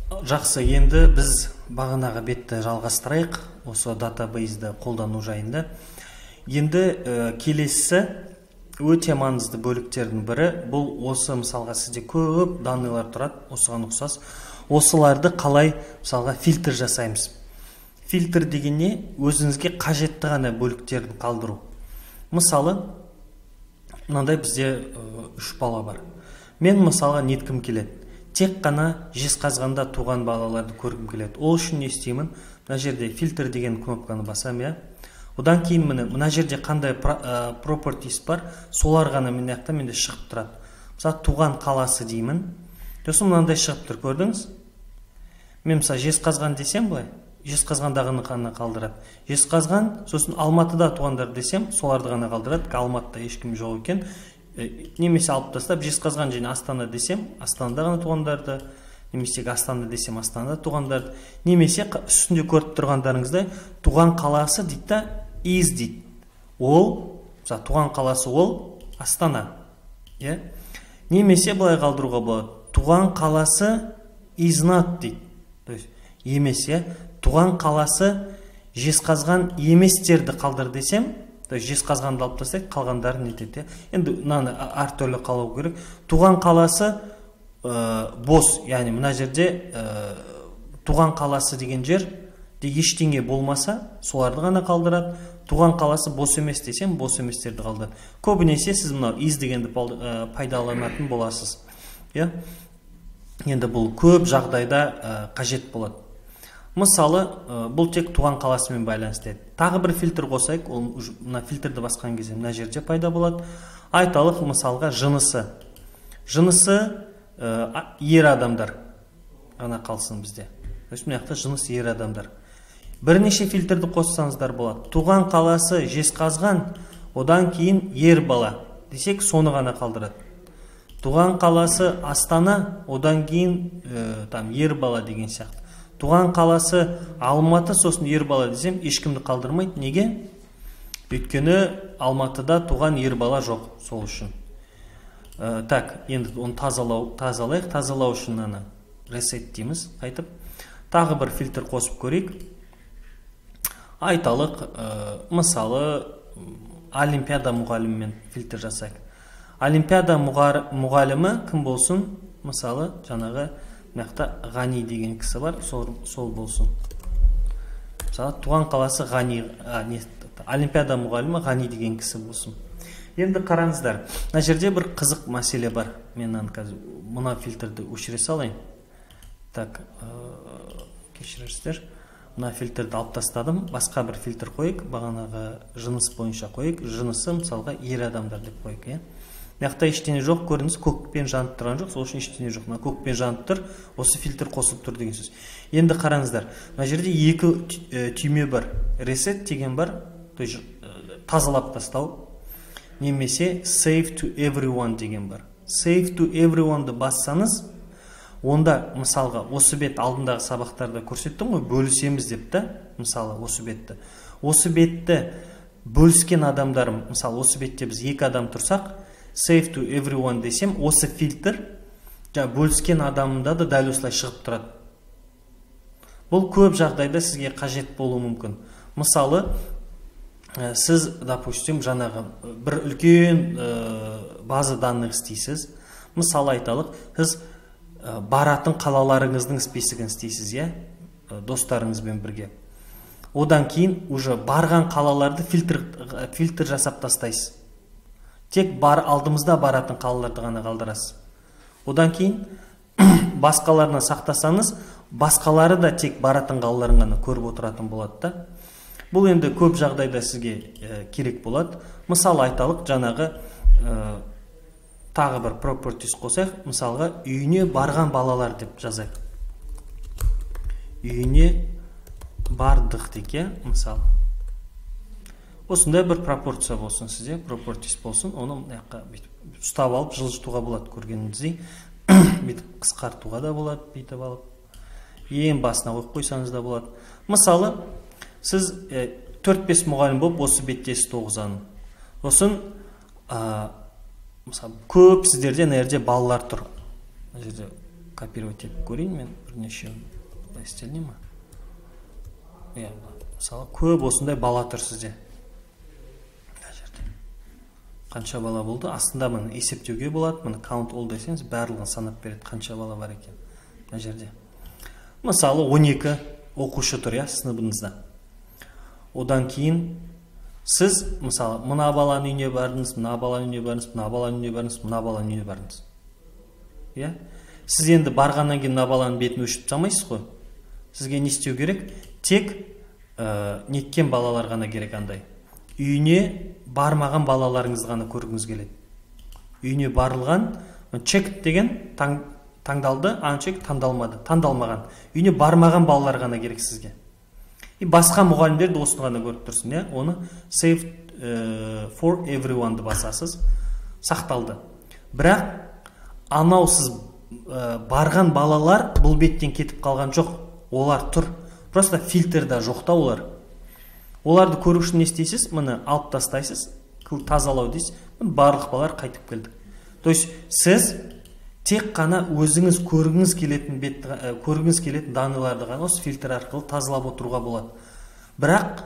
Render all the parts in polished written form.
Жақсы, енді біз бағанағы бетті жалғастырайық, осы database-ді қолдану жайында. Енді келесісі өте маңызды бөліктердің бірі бұл осы, мысалға, сізде көп данный лар тұрады осыған ұқсас. Осыларды қалай, мысалға, фильтр жасаймыз? Фильтр деген не? Өзіңізге қажетті ғана бөліктерін қалдыру. Мысалы, мынандай бізде үш бала бар. Мен, мысалға, неткім келеді? Тек қана Жезқазғанда туған балаларды көргім келеді. Ол үшін не істеймін? Мына жерде «Фильтр» деген кнопканы басамын, иә. Одан кейін, міне, мына жерде қандай properties бар, солар ғана мына жақта менде шығып тұрады. Мысалы, «Туған қаласы» деймін, сосын мынандай шығып тұр, көрдіңіз. Мен, мысалы, Жезқазған десем, былай Жезқазғандағыны ғана қалдырады. Жезқазған, сосын Алматыда туғандар десем, соларды ғана қалдырады. Алматыда ешкім жоқ екен. Немесе алып тастап, Жезқазған және Астана десем, Астанада ғана туғандарды, немесе Астана десем, Астанада туғандарды, немесе үстінде көріп тұрғандарыңыздай, «Туған қаласы» дейді да, «is» дейді. Ол, мысалы, туған қаласы ол Астана, иә. Немесе былай қалдыруға болады: «Туған қаласы is not» дейді, то есть емес, иә. «Туған қаласы Жезқазған еместерді қалдыр» десем, то есть Жезқазғанды алып тастайды, қалғандарын нетеді, иә. Енді мынаны әртүрлі қалу керек. Туған қаласы бос, яғни мына жерде «Туған қаласы» деген жерде ештеңе болмаса, соларды ғана қалдырады. «Туған қаласы бос емес» десем, бос еместерді қалдырады. Көбінесе сіз мынау «is» дегенді пайдаланатын боласыз, иә. Енді бұл көп жағдайда қажет болады. Мысалы, бұл тек туған қаласымен байланысты еді. Тағы бір фильтр қосайық. Ол мына фильтрді басқан кезде мына жерде пайда болады. Айталық, мысалға, жынысы ер адамдар ғана қалсын бізде. То есть мына жақта жыныс ер адамдар. Бірнеше фильтрді қоссаңыздар болады. «Туған қаласы Жезқазған, одан кейін ер бала» десек, соны ғана қалдырады. «Туған қаласы Астана, одан кейін там ер бала» деген сияқты. «Туған қаласы Алматы, сосын ер бала» десем, ешкімді қалдырмайды. Неге? Өйткені Алматыда туған ер бала жоқ, сол үшін. Так, енді оны тазалайық. Тазалау үшін ана «Reset» дейміз. Қайтып тағы бір фильтр қосып көрейік. Айталық, мысалы, олимпиада мұғалімімен фильтр жасайық. Олимпиада мұғалімі кім болсын? Мысалы, жаңағы мына жақта Ғани деген кісі бар, сол болсын. Мысалы, туған қаласы Ғани, не, олимпиада мұғалімі Ғани деген кісі болсын. Енді қараңыздар, мына жерде бір қызық мәселе бар. Мен мынаны қазір, мына фильтрді өшіре салайын. Так, кешірерсіздер, мына фильтрді алып тастадым. Басқа бір фильтр қояйық. Бағанағы жыныс бойынша қояйық. Жынысы, мысалға, ер адамдар деп қояйық, иә. Мына жақта ештеңе жоқ, көрдіңіз, көкпен жанып тұрған жоқ, сол үшін ештеңе жоқ. Мына көкпен жанып тұр, осы фильтр қосылып тұр деген сөз. Енді қараңыздар, мына жерде екі түйме бар. «Reset» деген бар, то есть тазалап тастау, немесе «Save to everyone» деген бар. «Save to everyone» ды бассаңыз, онда, мысалға, осы бет, алдындағы сабақтарда көрсеттім ғой, бөлісеміз деп та. Мысалы, осы бетті бөліскен адамдар, мысалы, осы бетте біз екі адам тұрсақ, «Save to everyone» десем, осы фильтр жаңа бөліскен адамында да дәл осылай шығып тұрады. Бұл көп жағдайда сізге қажет болуы мүмкін. Мысалы, сіз, допустим, жаңағы бір үлкен база данных істейсіз. Мысалы, айталық, сіз баратын қалаларыңыздың список ін істейсіз, иә, достарыңызбен бірге. Одан кейін уже барған қалаларды фильтр жасап тастайсыз. Тек бар алдымызда баратын қалаларды ғана қалдырасыз. Одан кейін басқаларына сақтасаңыз, басқалары да тек баратын қалаларын ғана көріп отыратын болады да. Бұл енді көп жағдайда сізге керек болады. Мысалы, айталық, жаңағы тағы бір properties қосайық. Мысалға, «Үйіне барған балалар» деп жазайық. «Үйіне бардық» дейік, иә. Мысалы, осындай бір пропорция болсын сізде, properties болсын. Оны мына жаққа бүйтіп ұстап алып жылжытуға болады, көргеніңіздей. Бүйтіп қысқартуға да болады, бүйтіп алып ең басына қойып қойсаңыз да болады. Мысалы, сіз төрт бес мұғалім болып осы беттесіз тоғызаның. Сосын мысалы, көп сіздерде мына жерде балалар тұр, мына жерде. Копировать етіп көрейін мен бірнеше, былай істеліне ма? Иә, мысалы, көп осындай бала тұр сізде. Мына жерде қанша бала болды? Астында, міне, есептеуге болады. Міне, count all десеңіз, барлығын санап береді, қанша бала бар екен. Мына жерде, мысалы, 12 оқушы тұр, иә, сыныбыңызда. Одан кейін сіз, мысалы, мына баланың үйіне бардыңыз, мына баланың үйіне бардыңыз, мына баланың үйіне бардыңыз, мына баланың үйіне бардыңыз, иә. Сіз енді барғаннан кейін мына баланың бетін өшіріп тастамайсыз ғой. Сізге не істеу керек? Тек неткен балалар ғана керек, андай үйіне бармаған балаларыңызды ғана көргіңіз келеді. Үйіне барылған, check деген таңдалды, uncheck таңдалмады, таңдалмаған, үйіне бармаған балалар ғана керек сізге. И басқа мұғалімдер де осыны ғана көріп тұрсын, иә. Оны save for everyone-ды басасыз, сақталды. Бірақ анау сіз барған балалар бұл беттен кетіп қалған жоқ, олар тұр, просто фильтрда жоқ та олар. Оларды көру үшін не істейсіз? Міне, алып тастайсыз, тазалау дейсіз. Міне, барлық балалар қайтып келді. То есть сіз тек қана өзіңіз көргіңіз келетін бет, көргіңіз келетін данныйларды ғана осы фильтр арқылы тазалап отыруға болады. Бірақ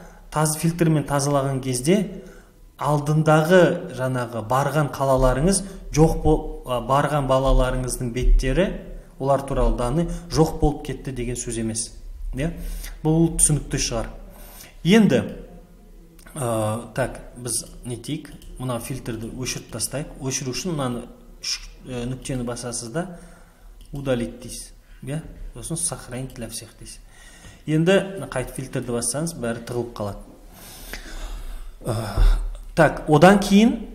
фильтрмен тазалаған кезде алдындағы жаңағы барған қалаларыңыз жоқ, барған балаларыңыздың беттері, олар туралы данный жоқ болып кетті деген сөз емес, иә. Бұл түсінікті шығар енді. Так, біз нетейік, мына фильтрді өшіріп тастайық. Өшіру үшін мынаны үш нүктені басасыз да, удалить дейсіз, иә, сосын сохранить для всех дейсіз. Енді қайтып фильтрді бассаңыз, бәрі тығылып қалады. Так, одан кейін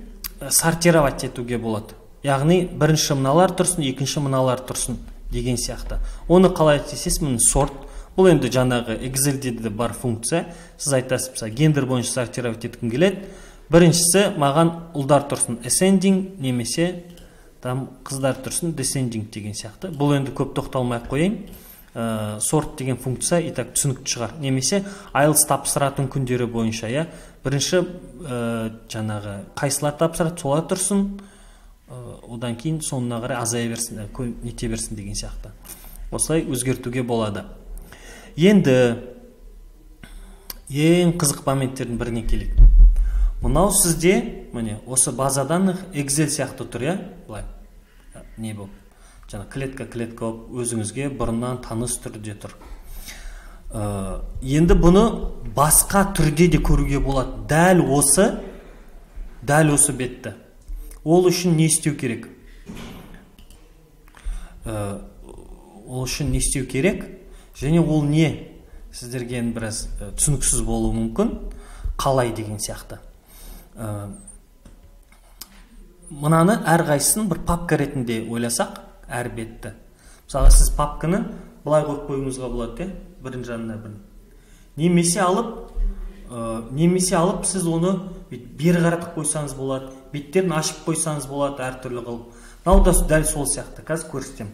сортировать етуге болады, яғни бірінші мыналар тұрсын, екінші мыналар тұрсын деген сияқты. Оны қалай істейсіз? Міне, sort. Бұл енді жаңағы Excelде де бар функция. Сіз айтасыз, мысалы, гендер бойынша сортировать еткім келеді, біріншісі маған ұлдар тұрсын, ascending, немесе там қыздар тұрсын, descending деген сияқты. Бұл енді көп тоқталмай ақ қояйын. Sort деген функция и так түсінікті шығар. Немесе IELTS тапсыратын күндері бойынша, иә, бірінші жаңағы қайсылар тапсырады, солар тұрсын, одан кейін соңына қарай азая берсін, нете берсін деген сияқты. Осылай өзгертуге болады. Енді ең қызық моменттердің біріне келейік. Мынау сізде, міне, осы база данных Excel сияқты тұр, иә, былай не болып, жаңа клетка клетка болып, өзіңізге бұрыннан таныс түрде тұр. Енді бұны басқа түрде де көруге болады, дәл осы бетті. Ол үшін не істеу керек? Ол үшін не істеу керек және ол не, сіздерге енді біраз түсініксіз болуы мүмкін, қалай деген сияқты. Мынаны әрқайсысын бір папка ретінде ойласақ, әр бетті, мысалға, сіз папканы былай қойып қоюыңызға болады, иә, бірінің жанына бірін, немесе алып сіз оны бүйтіп бері қаратып қойсаңыз болады, беттерін ашып қойсаңыз болады әртүрлі қылып. Мынау да дәл сол сияқты. Қазір көрсетемін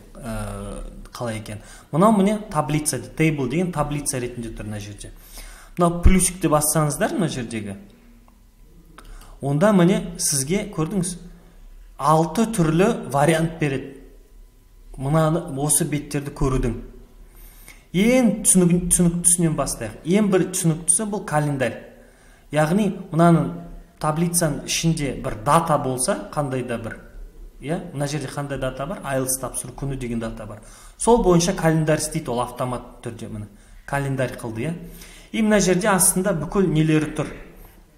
қалай екен. Мынау, міне, таблица, table деген таблица ретінде тұр мына жерде. Мынау плюсикті бассаңыздар мына жердегі, онда, міне, сізге, көрдіңіз, алты түрлі вариант береді мынаны, осы беттерді көрудің. Ең түсініктісінен бастайық. Ең бір түсініктісі бұл календарь, яғни мынаның, таблицаның ішінде бір дата болса, қандай да бір, иә, мына жерде қандай дата бар? IELTS тапсыру күні деген дата бар. Сол бойынша календарь істейді ол автоматты түрде. Міне, календарь қылды, иә. И мына жерде астында бүкіл нелері тұр,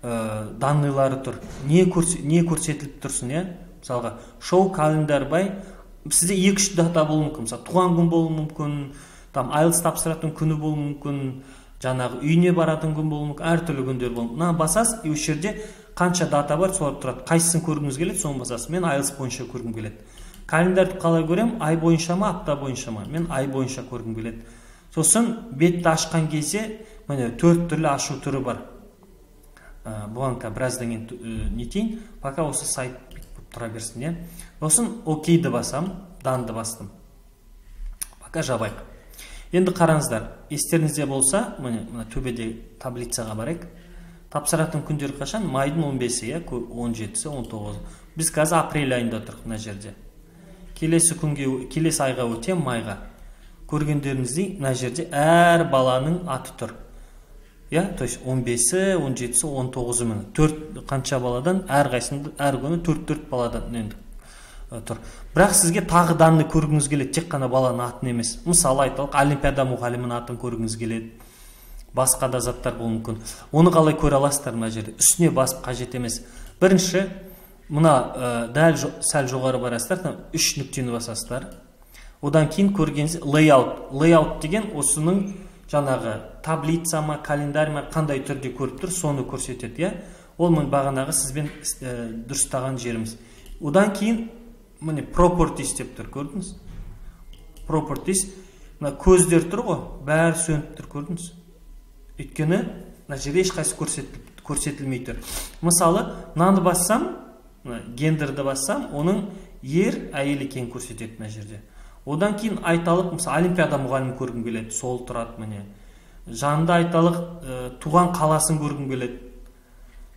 данныйлары тұр, не көрсетіліп тұрсын, иә. Мысалға, show calendar by, сізде екі үш дата болуы мүмкін, мысалы, туған күн болуы мүмкін, там IELTS тапсыратын күні болуы мүмкін, жаңағы үйіне баратын күн болуы мүмкін, әртүрлі күндер болуы мүмкін. Мынаны басасыз, и осы жерде қанша дата бар, солар тұрады. Қайсысын көргіңіз келеді, соны басасыз. Мен IELTS бойынша көргім келеді. Календарды қалай көремін? Ай бойынша ма, апта бойынша ма? Мен ай бойынша көргім келеді. Сосын бетті ашқан кезде, міне, төрт түрлі ашу түрі бар. Бұған біраздан кейін нетейін, пока осы сайт болып тұра берсін, иә. Сосын окейді басам, done-ды бастым. Пока жабайық. Енді қараңыздар, естеріңізде болса, міне, мына төбеде таблицаға барайық. Тапсыратын күндер қашан? Майдың 15-і, иә, 17-сі, 19-ы. Біз қазір апрель айында тұрмық мына жерде. Келесі күнге, келесі айға өтем, майға. Көргендеріңіздей, мына жерде әр баланың аты тұр. Иә, то есть 15-і, 17-сі, 19-ы, міне. Төрт қанша баладан, әрқайсысында әр күні төрт-төрт баладан енді тұр. Бірақ сізге тағы данный көргіңіз келеді, тек қана баланың атын емес. Мысалы, айталық, олимпиада мұғалімінің атын көргіңіз келеді. Басқа да заттар болуы мүмкін. Оны қалай көре аласыздар мына жерде? Үстіне басып қажет емес. Бірінші, мына дәл сәл жоғары барасыздар, үш нүктені басасыздар. Одан кейін көргеніңіз layout. Layout деген осының жаңағы таблица ма, календарь ма, қандай түрде көріп тұр, соны көрсетеді, иә. Ол міне бағанағы сізбен дұрыстаған жеріміз. Одан кейін міне properties деп тұр, көрдіңіз? Properties, мына көздер тұр ғой, бәрі сөніп тұр, көрдіңіз? Өйткені мына жерде ешқайсысы көрсетілмей тұр. Мысалы, мынаны бассам, мына гендерді бассам, оның ер, әйел екенін көрсетеді мына жерде. Одан кейін айталық, мысалы, олимпиада мұғалімін көргім келеді, сол тұрады міне. Жанында айталық, туған қаласын көргім келеді.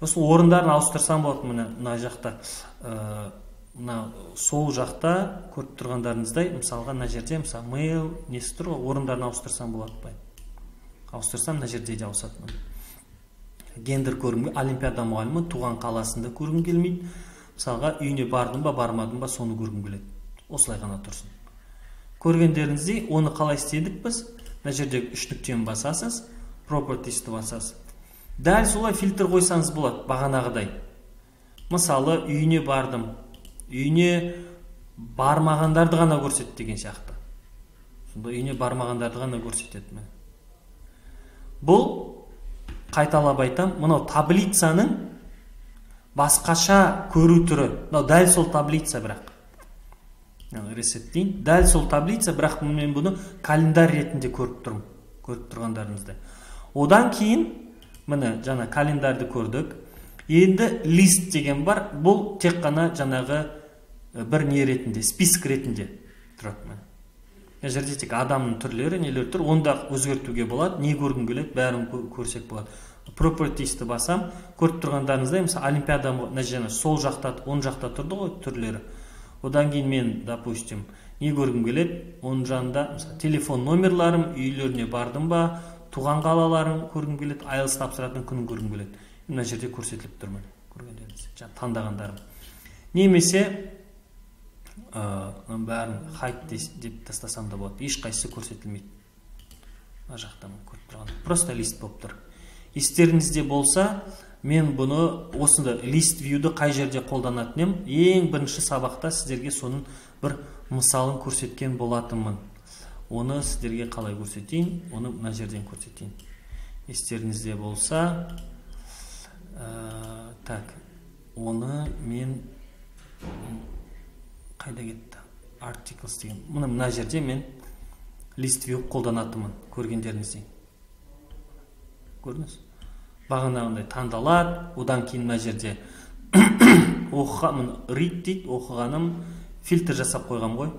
Осы орындарын ауыстырсам болады міне мына жақта. Мына сол жақта көріп тұрғандарыңыздай, мысалға мына жерде, мысалы, male несі тұр ғой, орындарын ауыстырсам болады былай. Ауыстырсам, мына жерде де ауысады. Гендер көргім, олимпиада мұғалімі, туған қаласында көргім келмейді. Мысалға, үйіне бардым ба, бармадым ба, соны көргім келеді. Осылай ғана тұрсын. Көргендеріңіздей, оны қалай істедік біз? Мына жердегі үш нүктені басасыз, properties'ті басасыз. Дәл солай фильтр қойсаңыз болады, бағанағыдай. Мысалы, үйіне бардым, үйіне бармағандарды ғана көрсет деген сияқты. Сонда үйіне бармағандарды ғана көрсетеді міне. Бұл, қайталап айтам, мынау таблицаның басқаша көру түрі. Мынау дәл сол таблица бірақ. Ресеттейін. Дәл сол таблица, бірақ мен бұны календарь ретінде көріп тұрмын. Көріп тұрғандарыңыздай. Одан кейін, міне, жаңа календарды көрдік. Енді list деген бар. Бұл тек қана жаңағы бір не ретінде, список ретінде тұрады. Мына жерде тек адамның түрлері, нелер тұр. Оны да өзгертуге болады. Не көргім келеді, бәрін көрсек болады. Properties'ті басам, көріп тұрғандарыңыздай, мысалы, олимпиада мына жерде сол жақта, оң жақта тұрды ғой түрлері. Одан кейін мен, допустим, не көргім келеді, оның жанында, мысалы, телефон номерларым, үйлеріне бардым ба, туған қалаларын көргім келеді, IELTS тапсыратын күнін көргім келеді. Мына жерде көрсетіліп тұр міне, көргендеріңіз, жаңа таңдағандарым. Немесе бәрін hide деп тастасам да болады, ешқайсысы көрсетілмейді. Мына жақта көріп тұрған, просто list болып тұр. Естеріңізде болса, мен бұны осында list view'ді қай жерде қолданатын едім, ең бірінші сабақта сіздерге соның бір мысалын көрсеткен болатынмын. Оны сіздерге қалай көрсетейін? Оны мына жерден көрсетейін. Естеріңізде болса, так, оны мен қайда кетті? Articles деген. Мына мына жерде мен list view қолданатынмын, көргендеріңіздей. Көрдіңіз? Бағанағындай таңдалады, одан кейін мына жерде оқыған, read дейді, оқығаным, фильтр жасап қойғам ғой.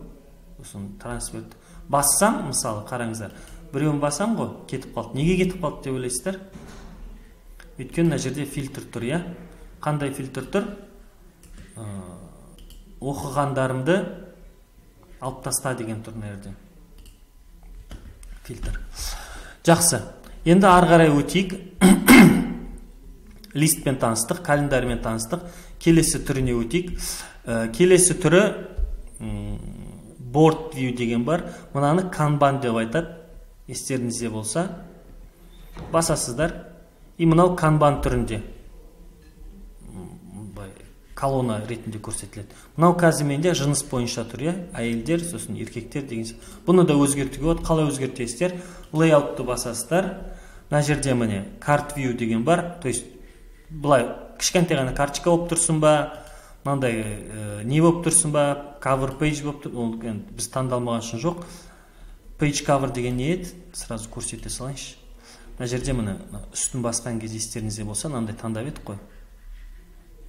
Сосын трансфер бассам, мысалы, қараңыздар, біреуін басам ғой, кетіп қалды. Неге кетіп қалды деп ойлайсыздар? Өйткені мына жерде фильтр тұр, иә? Қандай фильтр тұр? Оқығандарымды алып таста деген тұр мына жерде. Фильтр. Жақсы. Енді ары қарай өтейік. List пен таныстық, календарьмен таныстық. Келесі түріне өтейік. Келесі түрі board view деген бар. Мынаны канбан деп айтады. Естеріңізде болса, басасыздар. И мынау канбан түрінде колонна ретінде көрсетіледі. Мынау қазір менде жыныс бойынша тұр, иә? Әйелдер, сосын еркектер деген. Бұны да өзгертуге болады. Қалай өзгертесіздер? Layout-ты басасыздар. Мына жерде міне card view деген бар. То есть былай кішкентай ғана карточка болып тұрсын ба, мынандай не болып тұрсын ба, cover page болып тұр. Ол енді біз таңдалмаған үшін жоқ. Page cover деген не еді? Сразу көрсете салайыншы. Мына жерде міне үстін басқан кезде естеріңізде болса, мынандай таңдап едік қой.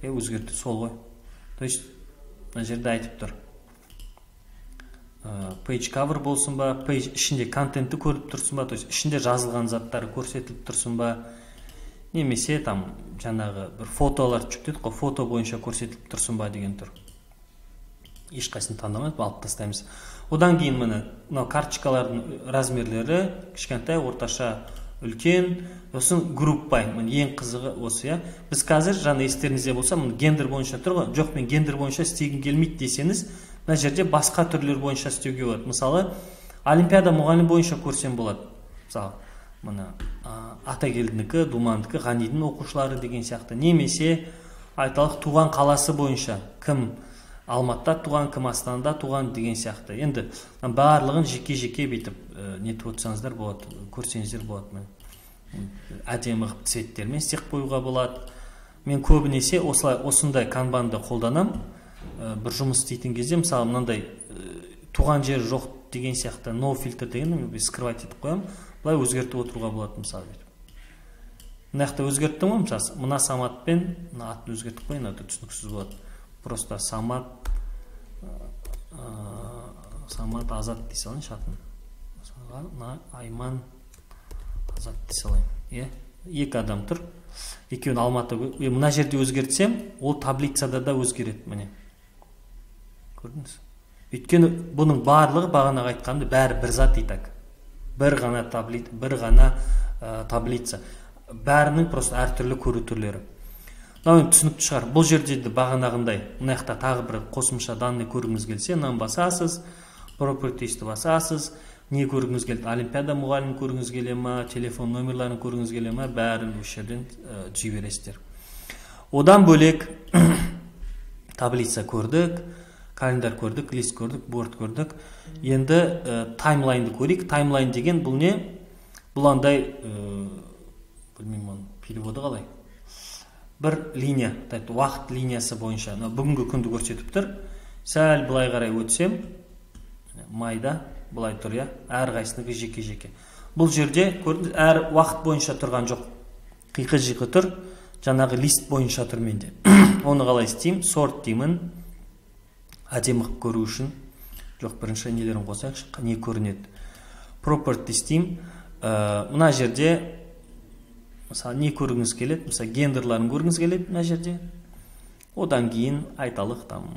Өзгертті сол ғой. То есть мына жерде айтып тұр. Page cover болсын ба, page ішінде контентті көріп тұрсын ба, то есть ішінде жазылған заттары көрсетіліп тұрсын ба, немесе там жаңағы бір фотолар жүктедік қой, фото бойынша көрсетіліп тұрсын ба деген тұр. Ешқайсысын таңдамай алып тастаймыз. Одан кейін міне мынау карточкалардың размерлері кішкентай, орташа, үлкен. Сосын group by, міне ең қызығы осы, иә. Біз қазір жаңа естеріңізде болса, міне гендер бойынша тұр ғой. Жоқ, мен гендер бойынша істегім келмейді десеңіз, мына жерде басқа түрлер бойынша істеуге болады. Мысалы, олимпиада мұғалім бойынша көрсем болады. Мысалы, мына Атагелдінікі, Думандікі, Ғанидің оқушылары деген сияқты. Немесе айталық туған қаласы бойынша, кім Алматыда туған, кім Астанада туған деген сияқты. Енді барлығын жеке-жеке бүйтіп нетіп отырсаңыздар болады, көрсеңіздер болады. Әдемі қылып цветтермен істеп қоюға болады. Мен көбінесе осылай осындай канбанды қолданам. Бір жұмыс істейтін кезде, мысалы, мынандай туған жері жоқ деген сияқты no filter деген скрывать етіп қоямын. Былай өзгертіп отыруға болады, мысалы, бүйтіп. Мына жақта өзгерттім ғой, мысалы, мына Саматпен мына атын өзгертіп қояйын, а то түсініксіз болады. Просто Самат, Самат Азат дей салайыншы атын. Мысалға, мына Айман Азат дей салайын. Иә, екі адам тұр. Екеуін Алматы. Мына жерде өзгертсем, ол таблицада да өзгереді, міне. Көрдіңіз? Өйткені бұның барлығы бағанағы айтқанымдай бәрі бір зат и так. Бір ғана бір ғана таблица. Бәрінің просто әртүрлі көру түрлері. Мынау енді түсінікті шығар. Бұл жерде де бағанағындай, мына жақта тағы бір қосымша данный көргіңіз келсе, мынаны басасыз, properties'ті басасыз, не көргіңіз келді, олимпиада мұғалімін көргіңіз келе ма, телефон номерларын көргіңіз келе ма, бәрін осы жерден түзей бересіздер. Одан бөлек таблица көрдік, календарь көрдік, лист көрдік, борд көрдік. Енді таймлайнды көрейік. Таймлайн деген бұл не? Бұл андай, білмеймін оның переводы қалай. Бір линия, уақыт линиясы бойынша бүгінгі күнді көрсетіп тұр. Сәл былай қарай өтсем, майда былай тұр, иә, әрқайсынікі жеке-жеке. Бұл жерде көрдіңіз, әр уақыт бойынша тұрған жоқ. Қиқы-жиқы тұр, жаңағы лист бойынша тұр менде. Оны қалай істеймін? Sort деймін. Әдемі қылып көру үшін. Жоқ, бірінші нелерін қосайықшы, не көрінеді. Properties деймін. Мына жерде мысалы не көргіңіз келеді? Мысалы, гендерларын көргіңіз келеді мына жерде. Одан кейін айталық там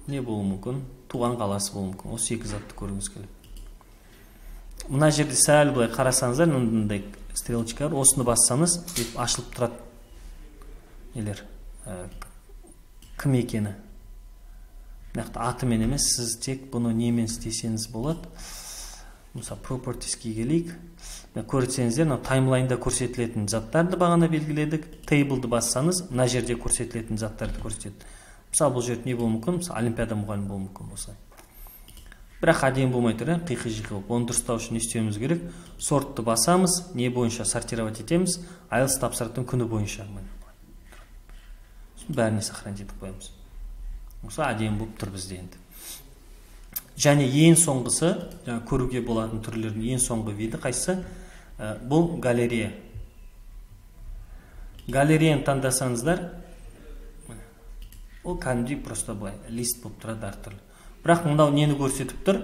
не болуы мүмкін? Туған қаласы болуы мүмкін. Осы екі затты көргіңіз келеді. Мына жерде сәл былай қарасаңыздар, мынандай стрелочка бар. Осыны бассаңыз, бүйтіп ашылып тұрады. Нелер? Кім екені. Мына жақта атымен емес, сіз тек бұны немен істесеңіз болады. Мысалы, propertiesке келейік. Көрсеңіздер, мына таймлайнда көрсетілетін заттарды бағана белгіледік. Table'ды бассаңыз, мына жерде көрсетілетін заттарды көрсетеді. Мысалы, бұл жерде не болуы мүмкін? Мысалы, олимпиада мұғалімі болуы мүмкін осылай. Бірақ әдемі болмай тұр, қиқы-жиқы болып. Оны дұрыстау үшін не істеуіміз керек? Сортты басамыз, не бойынша сортировать етеміз? IELTS тапсыратын күні бойынша. Сосын бәріне сохранить етіп қоямыз. Осы әдемі болып тұр бізде енді. Және ең соңғысы, жаңа көруге болатын түрлердің ең соңғы виді қайсысы? Бұл галерея. Галереяны таңдасаңыздар, ол кәдімгідей просто былай лист болып тұрады әртүрлі. Бірақ мынау нені көрсетіп тұр?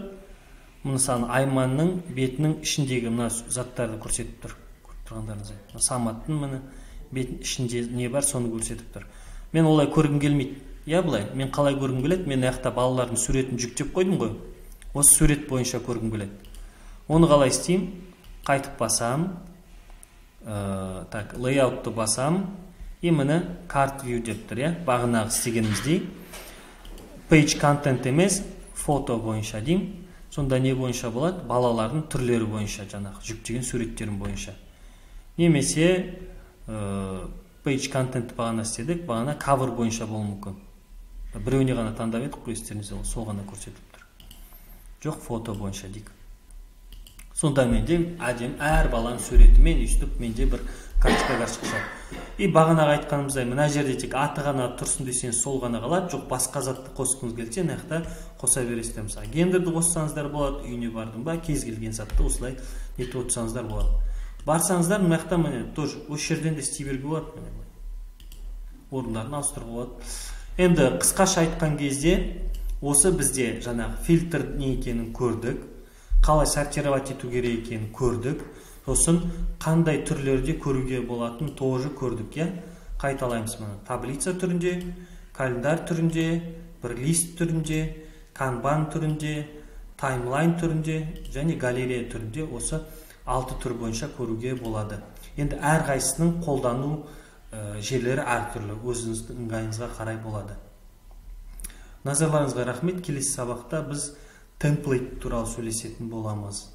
Мысалы, Айманның бетінің ішіндегі мына заттарды көрсетіп тұр. Көріп тұрғандарыңыздай. Саматтың міне бетінің ішінде не бар, соны көрсетіп тұр. Мен олай көргім келмейді. Я былай, мен қалай көргім келеді? Мен мына жақта балалардың суретін жүктеп қойдым ғой. Осы сурет бойынша көргім келеді. Оны қалай істеймін? Қайтып басам. Так, layout'ты басам. И міне card view деп тұр, иә? Бағанағы істегеніміздей. Page content емес, фото бойынша деймін. Сонда не бойынша болады? Балалардың түрлері бойынша, жаңағы жүктеген суреттерім бойынша. Немесе page content бағана істедік, бағана cover бойынша болуы мүмкін. Біреуіне ғана таңдап едік қой, естеріңізде ол сол ғана көрсетіп тұр. Жоқ, фото бойынша дейік. Сонда менде әдемі әр баланың суретімен өйстіп менде бір карточка шығады. И бағанағы айтқанымыздай, мына жерде тек аты ғана тұрсын десеңіз, сол ғана қалады. Жоқ, басқа затты қосқыңыз келсе, мына жақта қоса бересіздер. Мысалы, гендерді қоссаңыздар болады, үйіне бардым ба, кез келген затты осылай нетіп отырсаңыздар болады. Барсаңыздар, мына жақта міне тоже осы жерден де істей беруге болады, міне былай. Орындарын ауыстыруға болады. Енді қысқаша айтқан кезде, осы бізде жаңағы фильтр не екенін көрдік, қалай сортировать ету керек екенін көрдік, сосын қандай түрлерде көруге болатынын тоже көрдік, иә? Қайталаймыз, мына таблица түрінде, календарь түрінде, Бір лист түрінде, канбан түрінде, таймлайн түрінде және галерея түрінде, осы алты түр бойынша көруге болады. Енді әрқайсысының қолдану жерлері әртүрлі, өзіңіздің ыңғайыңызға қарай болады. Назарларыңызға рахмет. Келесі сабақта біз template туралы сөйлесетін боламыз.